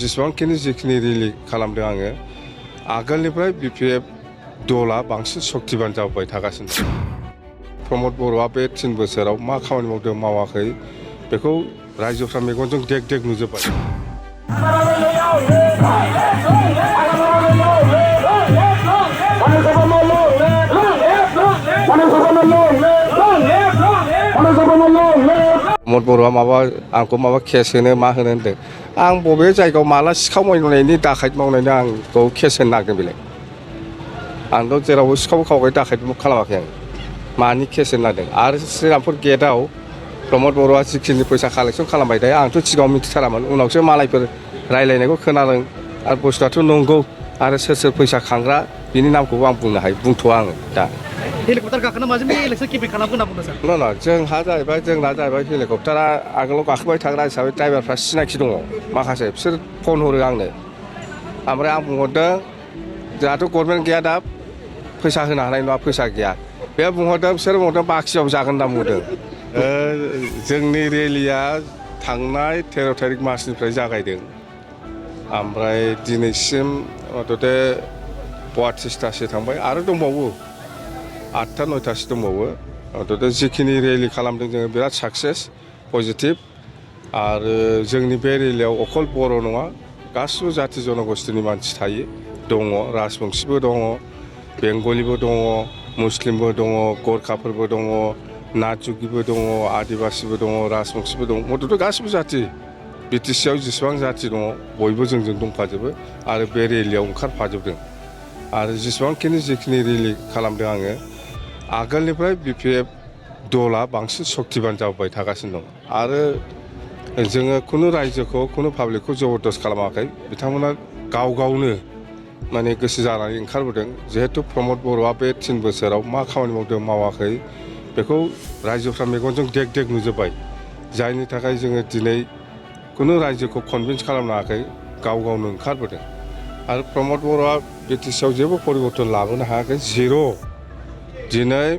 जेसेबांखिनि जिखिनि रिलि खालामदों आङो आगोलनिफ्राय BPF दला बांसिन शक्तिबान जाबाय थागासिनो दं। प्रमद बर'आ बे 3 बोसोराव मा खामानि मावदों मावाखै बेखौ रायजोफ्रा मेगनजों देग देग नुजोब्बाय। प्रमद बर'आ आंखौ माबा केस होनो मा होनो होनदों। आं बबे जायगायाव माला सिखाव मावनायनि दाखायत मावनायनि आंखौ केस होनो नागिरदों बेलाय। आंथ' जेरावबो सिखाव खावै दाखायतबो खालामाखै आं। मानि केस होनो नागिरदों आरो श्रीरामपुर गेटआव प्रमद बर'आ जिखिनि फैसा कालेक्सन खालामबाय थायो आंथ' सिगाङाव मिथिथारामोन उनावसो मालायफोर रायलायनायखौ खोनादों आरो बुस्थुआथ' नंगौ आरो सोर फैसा खांग्रा बिनि नामखौबो आं बुंनो हायो बुंथ'आ आङो दा। हेलिकप्टार गाखोना माजों बे इलेक्सन केम्पेइन खालामगोन होनना बुंदों सार? नङा जोंना जाहैबाय हेलिकप्टारा आगोलाव गाखोबाय थाग्रा हिसाबै ड्राइभारफ्रा सिनायथि दङ माखासे बिसोर फन हरो आंनो ओमफ्राय आं बुंहरदों जोंहाथ' गभर्नमेन्ट गैया दा फैसा होनो हानाय नङा फैसा गैया बे बुंहरदों बिसोर बुंहरदों बाखियाव जागोन होनना बुंदों। जोंनि रेलिया थांनाय 13 तारिख मासनिफ्राय जागायदों ओमफ्राय दिनैसिम मथथे 32थासो थांबाय आरो दंबावो 8था 9थासो दंबावो मथथे जिखिनि रेलि खालामदों जोङो बिराद साक्सेस पजिटिभ आरो जोंनि बे रेलियाव अकल बर' नङा गासिबो जाथि जनगोष्ठीनि मानसि थायो दङ राजबंशिबो दङ बेंगलिबो दङ मुस्लिमबो दङ गरखाफोरबो दङ नाथजुगिबो दङ आदिबासिबो दङ राजबंशिबो दङ मथथे गासिबो जाथि BTCआव जेसेबां जाथि दङ बयबो जोंजों दंफाजोबो आरो बे रेलियाव ओंखारफाजोबदों आरो जिखिनि रेलि खालामदों आङो आगोलनिफ्राय BPF दला बांसिन शक्तिबान जाबाय थागासिनो दं आरो जोङो खुनु रायजोखौ खुनु पाब्लिकखौ जबरदस्त खालामाखै बिथांमोना गावनो माने गोसो जानानै ओंखारबोदों जिहेतु प्रमद बर'आ बे 3 बोसोराव मा खामानि मावदों मावाखै बेखौ रायजोफ्रा मेगनजों देग देग नुजोब्बाय जायनि थाखाय जोङो दिनै खुनु रायजोखौ कनभिन्स खालामनो हायाखै गावनो ओंखारबोदों आरो प्रमद बर'आ BTCआव जेबो परिबर्तन लाबोनो हायाखै जिर' दिनै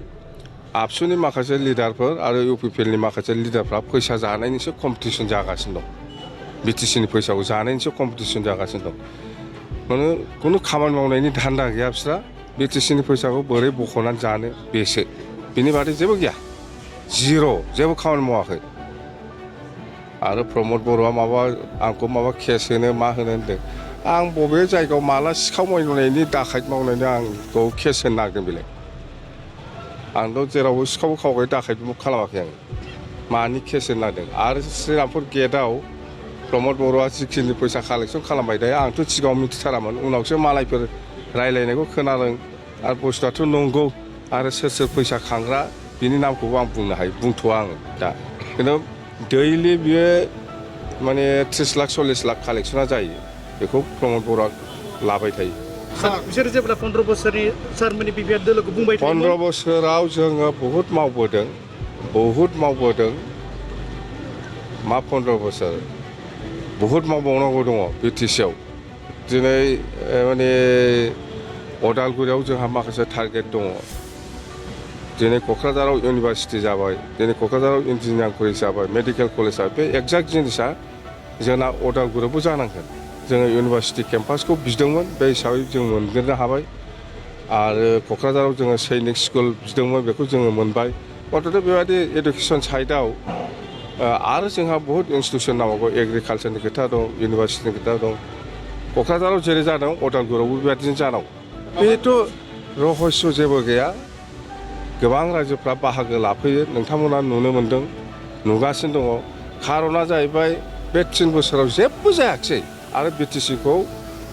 आबसुनि माखासे लिडारफोर आरो UPPLनि माखासे लिडारफ्रा फैसा जानायनिसो कम्पिटिसन जागासिनो दं BTCनि फैसाखौ जानायनिसो कम्पिटिसन जागासिनो दं माने खुनु खामानि मावनायनि धान्दा गैया बिस्रा BTCनि फैसाखौ बोरै बख'नानै जानो बेसो बिनि बादै जेबो गैया जिर' जेबो खामानि मावाखै आरो प्रमद बर'आ आंखौ केस होनो मा होनो होनदों। आं बबे जायगायाव माला सिखाव मावनायनि दाखायत मावनायनि आंखौ केस होनो नागिरदों बेलाय। आंथ' जेरावबो सिखाव खावै दाखायतबो खालामाखै आं मानि केस होनो नागिरदों आरो श्रीरामपुर गेटआव प्रमद बर'आ जिखिनि फैसा कालेक्सन खालामबाय थायो आंथ' सिगाङाव मिथिथारामोन उनावसो मालायफोर रायलायनायखौ खोनादों आरो बुस्थुआथ' नंगौ आरो सोर फैसा खांग्रा बिनि नामखौबो आं बुंनो हायो बुंथ'आ आङो दा खिन्थु दैलि बियो माने 30 लाख 40 लाख कालेक्सना जायो बेखौ प्रमद बर'आ लाबाय थायो। बिसोर जेब्ला 15 बोसोरनि सारमोननि BPF दोलोखौ बुंबाय थायो 15 बोसोराव जोङो बहुद मावबोदों मा 15 बोसोर बहुद मावबावनांगौ दङ BTCआव दिनै माने अदालगुरियाव जोंहा माखासे टारगेट दङ दिनै क'क्राझाराव इउनिभारसिटि जाबाय दिनै क'क्राझाराव इन्जिनियारिं कलेज जाबाय मेडिकेल कलेज जाबाय बे एक्जाक्ट जिनिसा जोंना अदालगुरियावबो जानांगोन जोङो इउनिभारसिटि केम्पासखौ बिदोंमोन बे हिसाबै जों मोनग्रोनो हाबाय आरो क'क्राझाराव जोङो सैनिक स्कुल बिदोंमोन बेखौ जोङो मोनबाय मथथे बेबायदि एडुकेसन साइडआव आरो जोंहा बहुत इन्सटिटिउसन नांबावगौ एग्रिकालसारनि खोथा दं इउनिभारसिटिनि खोथा दं क'क्राझाराव जेरै जादों अदालगुरियावबो बेबायदिनो जानांगौ बेथ' रहस्य जेबो गैया गोबां रायजोफ्रा बाहागो लाफैयो नोंथांमोना नुनो मोन्दों नुगासिनो दङ खारना जाहैबाय बे 3 बोसोराव जेबो जायाखिसै आरो BTCखौ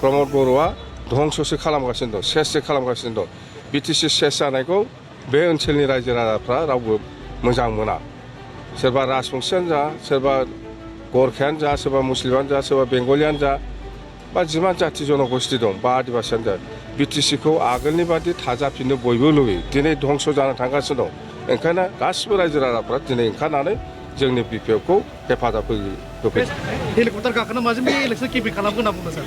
प्रमद बर'आ धंससो खालामगासिनो दं सेससो खालामगासिनो दं BTC सेस जानायखौ बे ओनसोलनि रायजो राजाफ्रा रावबो मोजां मोना सोरबा राजबंशियानो जा सोरबा गरखायानो जा सोरबा मुस्लिमानो जा सोरबा बेंगलियानो जा बा जिमान जाथि जनगोष्ठी दं बा आदिबासियानो जा BTCखौ आगोलनि बादि थाजाफिननो बयबो लुबैयो दिनै धंस जानो थांगासिनो दं ओंखायनो गासिबो रायजो राजाफ्रा दिनै ओंखारनानै जोंनि BPFखौ हेफाजाब होफैयो। हेलिकप्टार गाखोना माजों बे इलेक्सन केम्पेइन खालामगोन होनना बुंदों सार?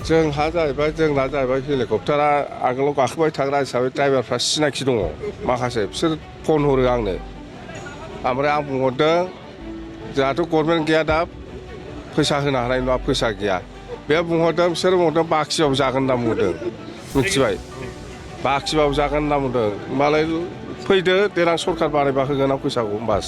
जोंना जाहैबाय हेलिकप्टारा आगोलाव गाखोबाय थाग्रा हिसाबै ड्राइभारफ्रा सिनायथि दङ माखासे बिसोर फन हरो आंनो ओमफ्राय आं बुंहरदों जोंहाथ' गभर्नमेन्ट गैया दा फैसा होनो हानाय नङा फैसा गैया बे बुंहरदों बिसोर बुंहरदों बाखिबाबो जागोन होनना बुंदों मिथिबाय बाखिबाबो जागोन होनना बुंदों होमबालाय फैदो देनां सरखार बानायबा होगोन आं फैसाखौ होमबास